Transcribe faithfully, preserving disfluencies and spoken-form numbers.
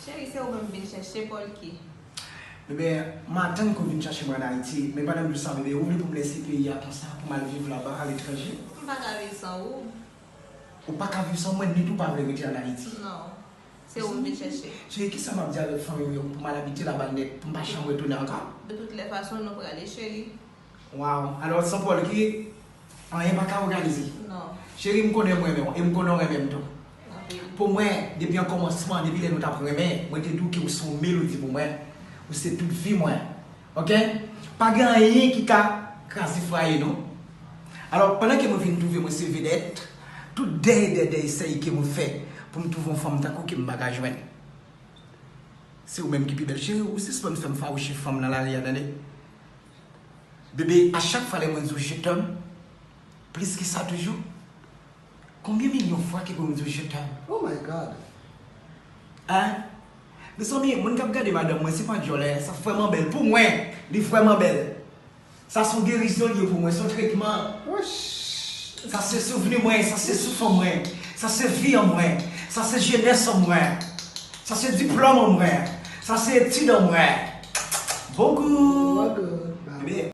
Cheri, se ou menm vin chèche Polky. Bebe, m atann ke w vin chache mwen ann Ayiti, men pandan m di w sa, bebe, ou vle pou m lese peyi a konsa, pou m al viv laba, aletranje? M pa ka viv san ou. Ou pa ka viv san mwen, ni tou pa vle rete ann Ayiti? Non. Se ou m vin chèche. Cheri, kisa m ap di avèk fanmi m yo pou m al abite laba nèt, pou m pa janm retounen ankò? De toutes les façons, nou prale, cheri. Waw, alò san Polky, anyen pa ka òganize? Non. Cheri, m konnen m renmen w, e m konnen w renmen m tou. Anpil. Pou mwen, depi an kòmansman, depi lè nou t ap renmen, mwen te di w ke w se yon melodi pou mwen. Ou se tout vi mwen. Oke? Pa gen anyen ki ka kraze fwaye nou. Alò, pandan ke mwen vin twouve mwen se vedèt, tout dèy dèdèy sèy ke mwen fè pou m twouve yon fanm tankou ke m pa ka jwenn. Se ou menm ki pi bèl, cheri, ou sispann fè m fawouche fanm nan lari a, tande. Bebe, a chak fwa lè mwen di w je t'aime, plis ke sa toujou, konbyen milyon fwa ke pou m di w je t'aime? Oh my God. Hein? Mezanmi, moun k ap gade madanm mwen, se pa dyòlè, sa vrèman bèl. Pou mwen, li vrèman bèl. Sa se yon gerizon li ye pou mwen, se yon tretman. Wesh. Sa se souvni mwen, sa se souf an mwen, sa se vi an mwen, sa se jenès an mwen, sa se diplòm an mwen, sa se etid an mwen. Bon gou! What the- Bebe,